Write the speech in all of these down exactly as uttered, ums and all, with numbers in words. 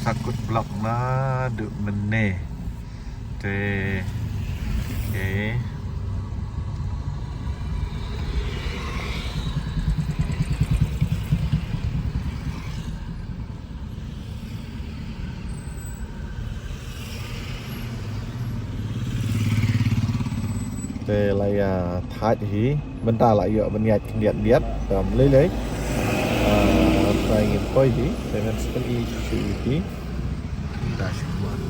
Sakut block naduh mynne. Te, okay. Te la ïa thait hi, mynta la ïoh ban ïaid khyndiat biat, dam lei lei. Ah, trai ngin poi hi, te ngan spen i shu i hi. Dashboard.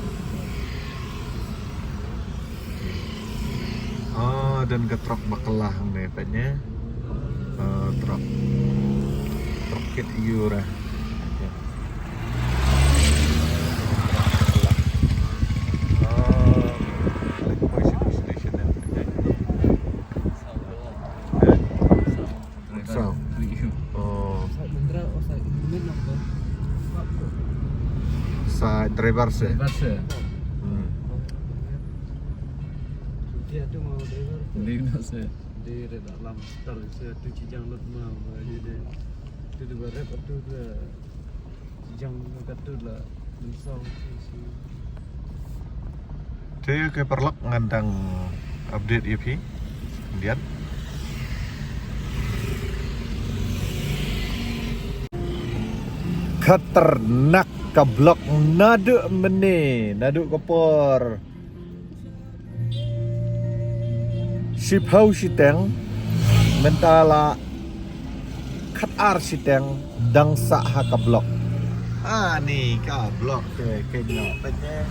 Ah, don ka trok bakla hangne peit ne. Ah, trok. Trok kit yura. Sa driver se. Driver se. Hmm. Dia tu mau driver tu. Dia nak se. Dia dah lam start se tu cijang lot mau. Jadi tu dua rep tu ke. Jang ka tu la. Te ke paralok ngan dang update ïa phi. Diat. Khatarnak ka block naduh mynne, naduh ka por. Shiphew shiteng, mynta la khatar shiteng dang sah ha ka block. Ani ka block te kynnoh pynne.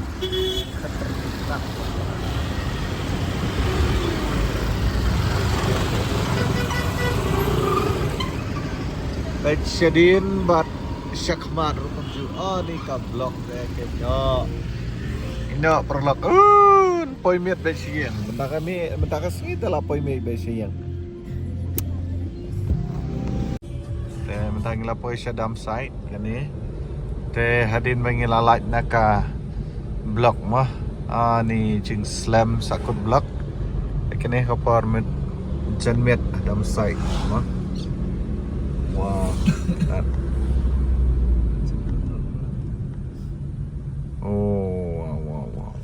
Peit shadien bad shakhmat ruh kumjuh. Ani ka block te kynnoh. Ino paralok. Un poi miet bad shadien. Mynta ka miet, mynta ka sngi te la poi miet bad shadien. Te mynta ngi la poi sha dump site kane. Te hadien ba ngi la lait na ka block mo. Ani jingslem sakut block. Te kane ka por miet jan miet dump site mo. Wow. Oh, wow, wow, wow.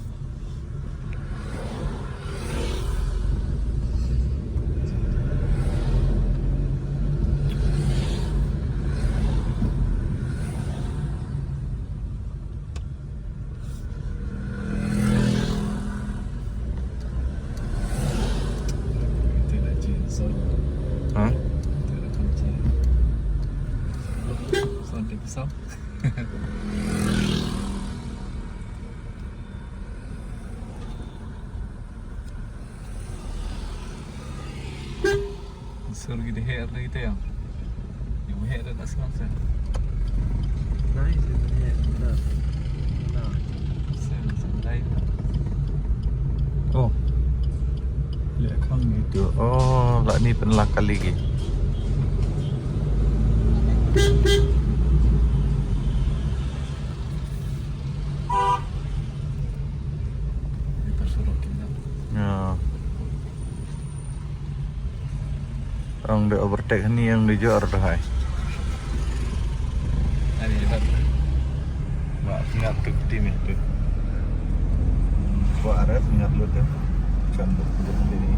Ha? Sur gi dhe'r na kita ya. Yung he'r na sekarang sa. Nice, yung he'r. Na. Sa, sa, dai. Oh. Leh khang gitu. Oh, la ni pynlak kali gi. Ya. Ang de overtake hani ang de jor dah hai. Ba, ingat tu tim itu. Ba, arep ingat lu tu. Kan tu, tu ni.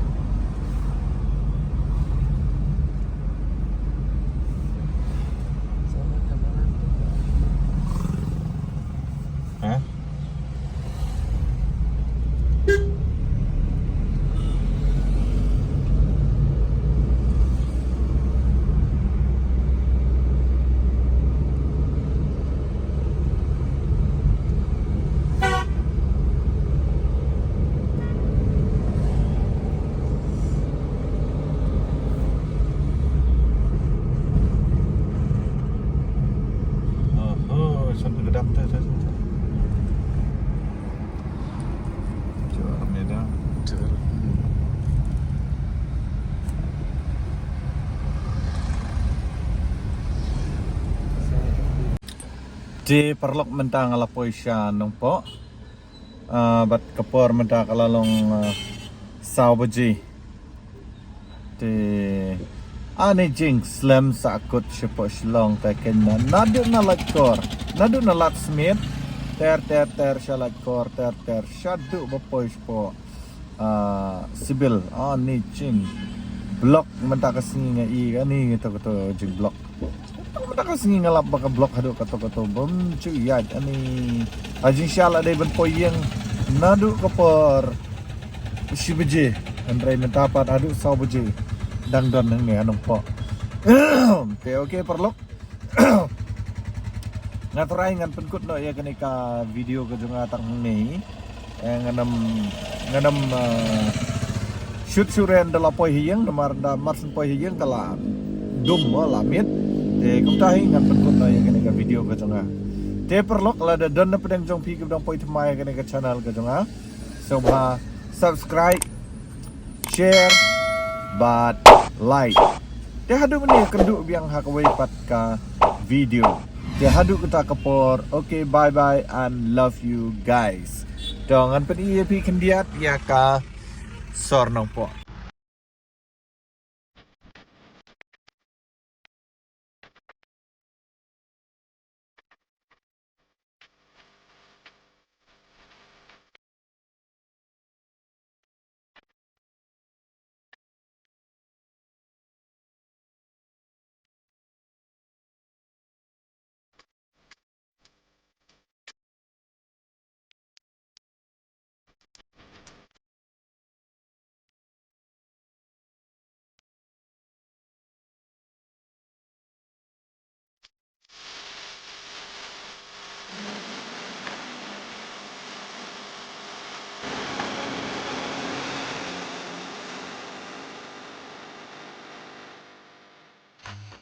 Ha? Oh, oh, sampai ke dalam tu, tu, tu, tu. Jor ni dah. Jor. Te paralok, mynta nga la poi sha Nongpoh. Ah, bad ka por mynta ka la long, ah, saw baje. Te ani jingslem sakut shapoh Shillong te kynnoh. Naduh na Laitkor, naduh na Ladthmiet, Ter ter ter sha Laitkor, ter ter shaduh ba poi shapoh, ah, Sibil. Ah, ni jing block mynta ka sngi nga i, ani to kato jingblock. Mynta ka sngi nga lap ba ka block haduh kato kato, bym ju ïaid ani. Ah, jingshah la dei ban poi ïing naduh ka por shi baje, hynrei mynta pat haduh saw baje dang don hangne ha Nongpoh. Te okay paralok, nga trai ngan pynkut noh ïa kane ka video ka jong nga tang hangne. Eh, ngan ym, ngan ym, eh, shoot shuh re ynda la poi ha ïing, namar ynda mar shen poi ha ïing ka la dum mo, la miet. Te kumta hi ngan pynkut noh ïa kane ka video ka jong nga. Te paralok, lada don na pdeng jong phi kiba dang poi thymmai ïa kane ka channel ka jong nga, sngewbha subscribe, share bad like. Te haduh mynne, kynduh biang ha kawei pat ka video. Te haduh kata ka por, okay, bye bye and love you guys. To ngan pyni ïa phi khyndiat ïa ka sor Nongpoh.